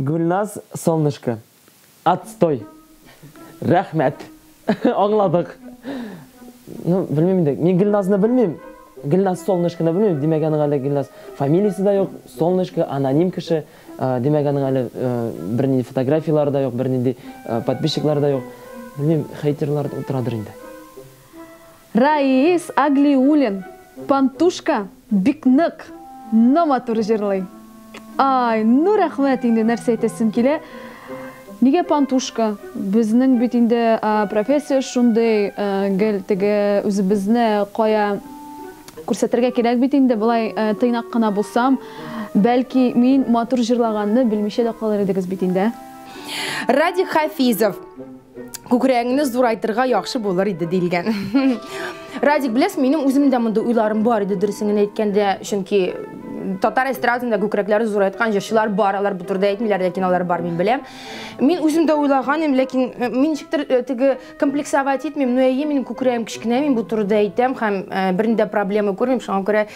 Гөлназ Солнышко. Отстой. Рәхмәт. Аңладык. Ну, белмим инде. Мин Гөлназны белмим. Гөлназ Солнышконы белмим. Димәк, аның әле Гөлназ фамилиясе дә юк. Солнышко, аноним кеше. Димәк, аның әле бернинди фотографияләре дә юк, бернинди подписчиклары да юк. Белмим, хейтерлар утырадыр инде. Раис Аглиуллин, Пантушка бик нык, но матур җырлый. Ай, ну рәхмәт инде, нәрсә әйтәсем килә. Нигә пантушка? Безнең бит инде профессия шундый, гел теге үзебезне кая күрсәтергә кирәк бит инде, болай тыйнак кына булсам, бәлки мин матур җырлаганны белмичә дә калыр идегез бит инде, ә? Радик Хафизов. Күкрәгеңне зурайтырга яхшы булыр иде диелгән. Радик, беләсең, минем үземдә дә мондый уйларым бар иде, дөресен генә әйткәндә, чөнки татар эстрадасында күкрәкләрен зурайткан җырчылар бар, алар бу турыда әйтмиләр, ләкин алар бар, мин беләм. Мин үзем дә уйлаган идем, ләкин э, мин ничектер э, теге комплексовать итмим, но әйе, минем күкрәгем кечкенә, мин бу турыда әйтәм һәм э, бернинди дә проблема күрмим, шуңа күрә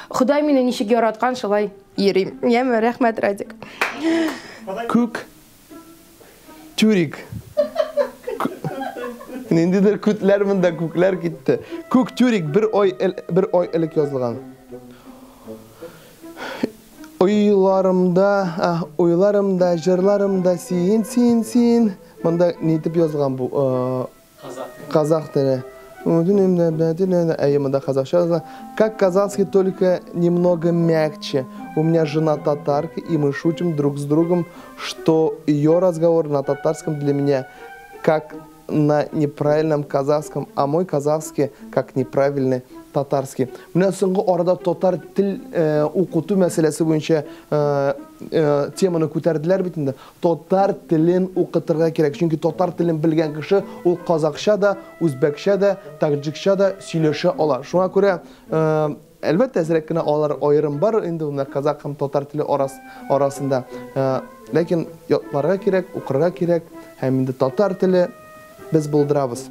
Ходай мине ничек яраткан, шулай йөрим. Яме, рәхмәт, Радик. Күк Тюрик. Ниндидер күтләр монда, күкләр китте. Күк Тюрик бер ай бер ай элек язылган. Уйларымда, а, уйларымда, җырларымда син, син, син. Монда ни дип язылган бу? Казах теле. Әйе, монда казахча язылган. Как казахский, только немного мягче. У меня жена татарка, и мы шутим друг с другом, что ее разговор на татарском для меня как на неправильном казахском, а мой казахский как неправильный татарский. Менә соңгы арада татар тел э, укыту мәсьәләсе буенча э, э, теманы күтәрделәр бит инде. Татар телен укытырга кирәк, чөнки татар телен белгән кеше ул казакча да, үзбәкчә дә, таҗикча да сөйләшә ала. Шуңа күрә, әлбәттә, әзрәк кенә алар аерым бар инде, менә казак һәм татар теле арасында. Ләкин ятларга кирәк, укырга кирәк һәм инде татар теле без булдырабыз.